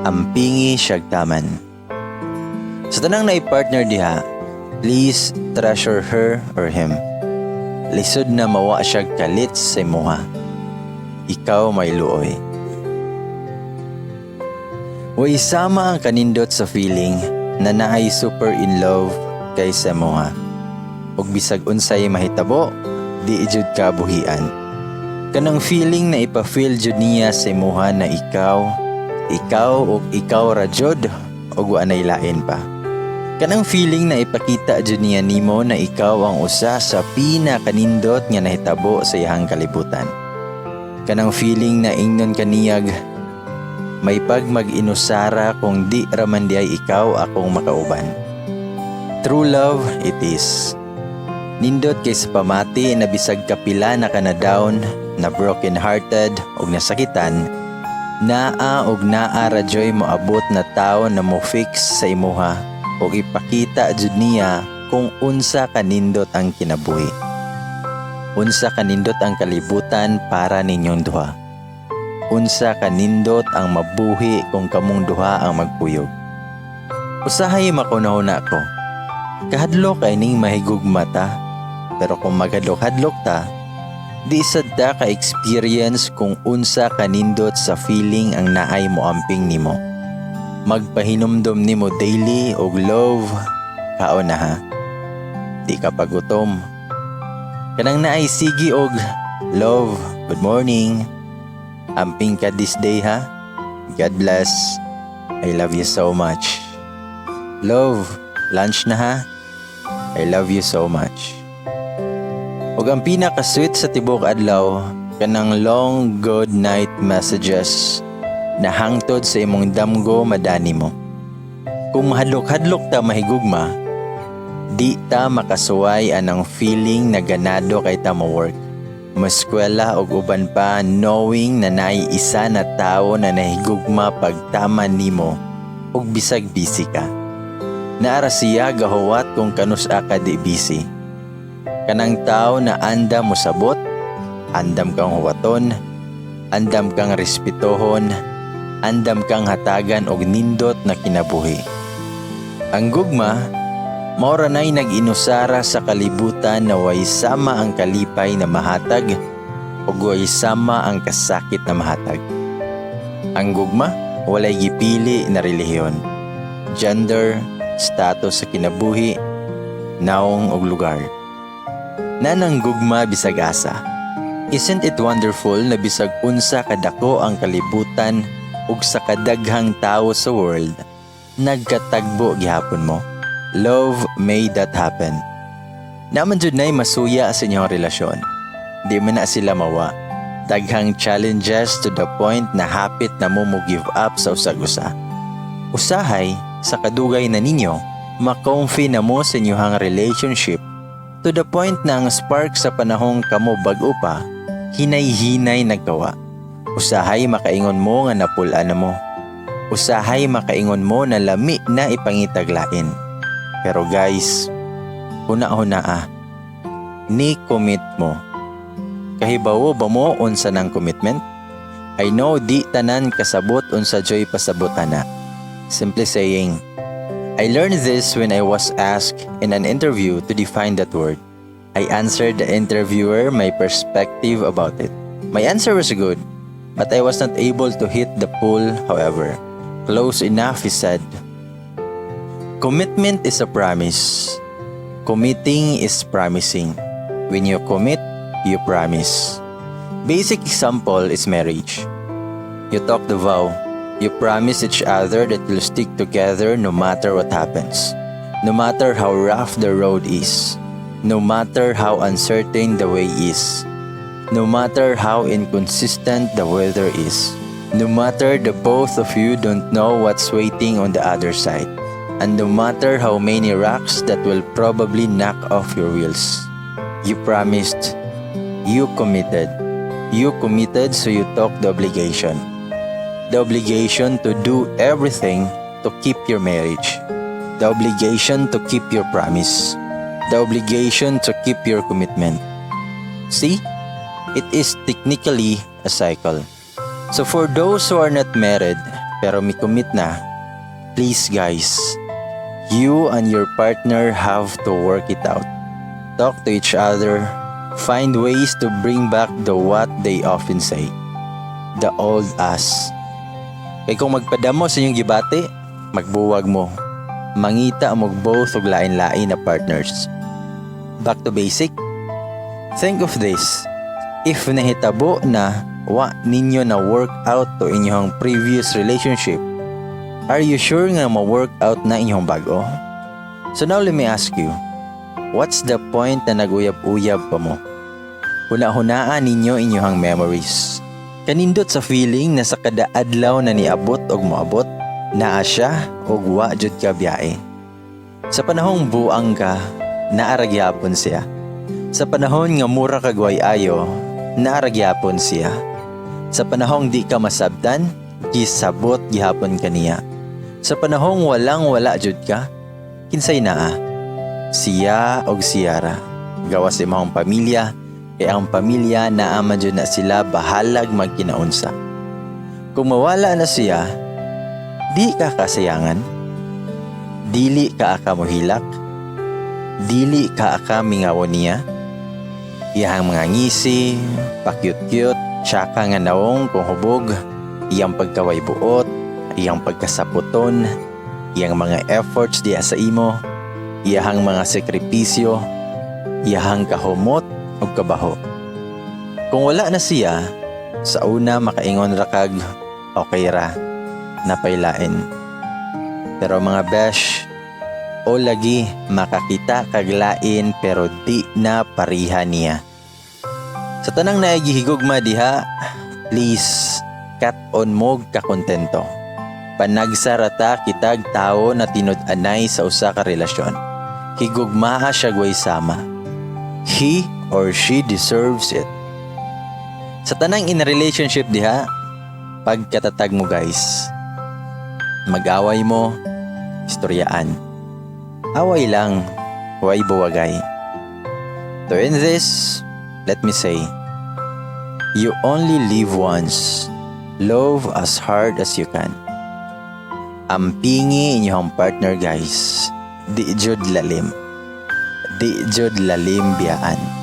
Ampingi siyag taman. Sa tanang naay partner diha, please treasure her or him. Lisod na mawa siya kalit sa imuha. Ikaw may luoy. Way sama ang kanindot sa feeling na naay super in love kay sa imuha. Ug bisag unsay mahitabo, di jud ka buhian. Kanang feeling na ipa-feel jud niya sa imuha na ikaw, ikaw ug ikaw ra jud ug wa nay lain pa. Kanang feeling na ipakita jud niya nimo na ikaw ang usa sa pinakanindot nga nahitabo sa iyang kalibutan. Kanang feeling na ingnon kaniyag, "May pag mag-inusara kung di raman di ay ikaw akong makauban." True love it is. Nindot kay sa pamati na bisag kapila na ka na down, na broken hearted ug nasakitan, naa og naa ra juy moabot na tao na mo fix sa imuha ug ipakita jud niya kung unsa kanindot ang kinabuhi. Unsa kanindot ang kalibutan para ninyong duha. Unsa kanindot ang mabuhi kung kamong duha ang magkuyog. Usahay makahuna-huna ko. Kahadlok kay ning mahigugma ta, pero kung maghadlok-hadlok ta, di sad ta ka-experience kung unsa kanindot sa feeling ang naay moamping nimo, magpahinumdom nimo daily og, "Love, kaon na ha. Di ka pagutom." Kanang naay sige og, "Love, good morning. Amping ka this day ha. God bless. I love you so much. Love, lunch na ha. I love you so much." Ug ang pinaka-sweet sa tibuok adlaw, kanang long good night messages na hangtod sa imong damgo madani mo. Kung mahadlok-hadlok ta mahigugma, di ta makasuway anang feeling na ganado kay ta mo work, maskwela og uban pa, knowing na naay isa na tawo na nahigugma pagtaman nimo ug bisag busy ka, naara siya gahuwat kung kanus-a ka di busy. Kanang tao na andam mo sabot, andam kang huwaton, andam kang respetuhon, andam kang hatagan og nindot na kinabuhi. Ang gugma, mao ra nay nag-inusara sa kalibutan na way sama ang kalipay na mahatag ug way sama ang kasakit na mahatag. Ang gugma, walay gipili na relihiyon, gender, status sa kinabuhi, naong ug lugar. Naa nang gugma bisag asa. Isn't it wonderful na bisag unsa kadako ang kalibutan ug sa kadaghang tawo sa world, nagkatagbo gihapon mo? Love made that happen. Naa man jud nay masuya sa inyong relasyon. Di man na sila mawa. Daghang challenges to the point na hapit na mo mo give up sa usag-usa. Usahay, sa kadugay na ninyo, makomfi na mo sa inyong relationship to the point na ang spark sa panahong kamo bag-o pa, hinay-hinay nagkawa. Usahay makaingon mo nga napul-an na mo. Usahay makaingon mo na lami na ipangitag lain. Pero guys, huna-huna ah. Ni commit mo. Kahibawo ba mo unsa ng commitment? I know di tanan kasabot unsa juy pasabot ana. Simply saying, I learned this when I was asked in an interview to define that word. I answered the interviewer my perspective about it. My answer was good, but I was not able to hit the pool, however. "Close enough," he said. Commitment is a promise. Committing is promising. When you commit, you promise. Basic example is marriage. You talk the vow. You promise each other that you'll stick together no matter what happens. No matter how rough the road is. No matter how uncertain the way is. No matter how inconsistent the weather is. No matter the both of you don't know what's waiting on the other side. And no matter how many rocks that will probably knock off your wheels. You promised. You committed. You committed, so you took the obligation. The obligation to do everything to keep your marriage. The obligation to keep your promise. The obligation to keep your commitment. See? It is technically a cycle. So for those who are not married pero mi-commit na, please guys, you and your partner have to work it out. Talk to each other, find ways to bring back the what they often say, the old us. Kay kung magpadamo sa inyong gibati, magbuwag mo. Mangita mo both og lain-lain na partners. Back to basic. Think of this. If nahitabo na wa ninyo na work out to inyong previous relationship, are you sure nga ma-work out na inyong bago? So now let me ask you, what's the point na naguyab-uyab pa mo? Huna-hunaan ninyo inyong memories. Kanindot sa feeling na sa kada adlaw na niabot og moabot, naa siya og wa jud ka biyahe. Sa panahong buang ka, naa ra gyapon siya. Sa panahon nga mura kag way ayo, naa ra gyapon siya. Sa panahong di ka masabtan, gisabot gihapon kaniya. Sa panahong walang wala jud ka, kinsay naa? Siya og siyara. Gawas imong pamilya, kay ang pamilya naa man jud na sila bahalag magkinaunsa. Kung mawala na siya, di ka kasayangan, dili ka aka mohilak, dili ka aka mingawon niya. Iyang mga ngisi, pakyut-kyut, tsaka nga nawong kung hubog, iyang pagkaway buot, iyang pagkasaputon, iyang mga efforts diya sa imo, iyang mga sakripisyo, iyang kahumot ug kabaho. Kung wala na siya, sa una makaingon ra kag okay ra, napaylain. Pero mga besh, o lagi makakita kag lain pero di na pariha niya. Sa tanang naigihigugma diha, please, kat-on mo kakontento. Panagsarata kitag tao na tinud-anay sa usa ka relasyon. Higugmaa siya way sama. He or she deserves it. Sa tanang in a relationship diha, pagkatatag mo guys. Mag-away mo, istoryaan. Away lang, way buwagay. To end this, let me say, you only live once. Love as hard as you can. Ampingi inyong partner guys. Di jud lalim. Di jud lalim biyaan.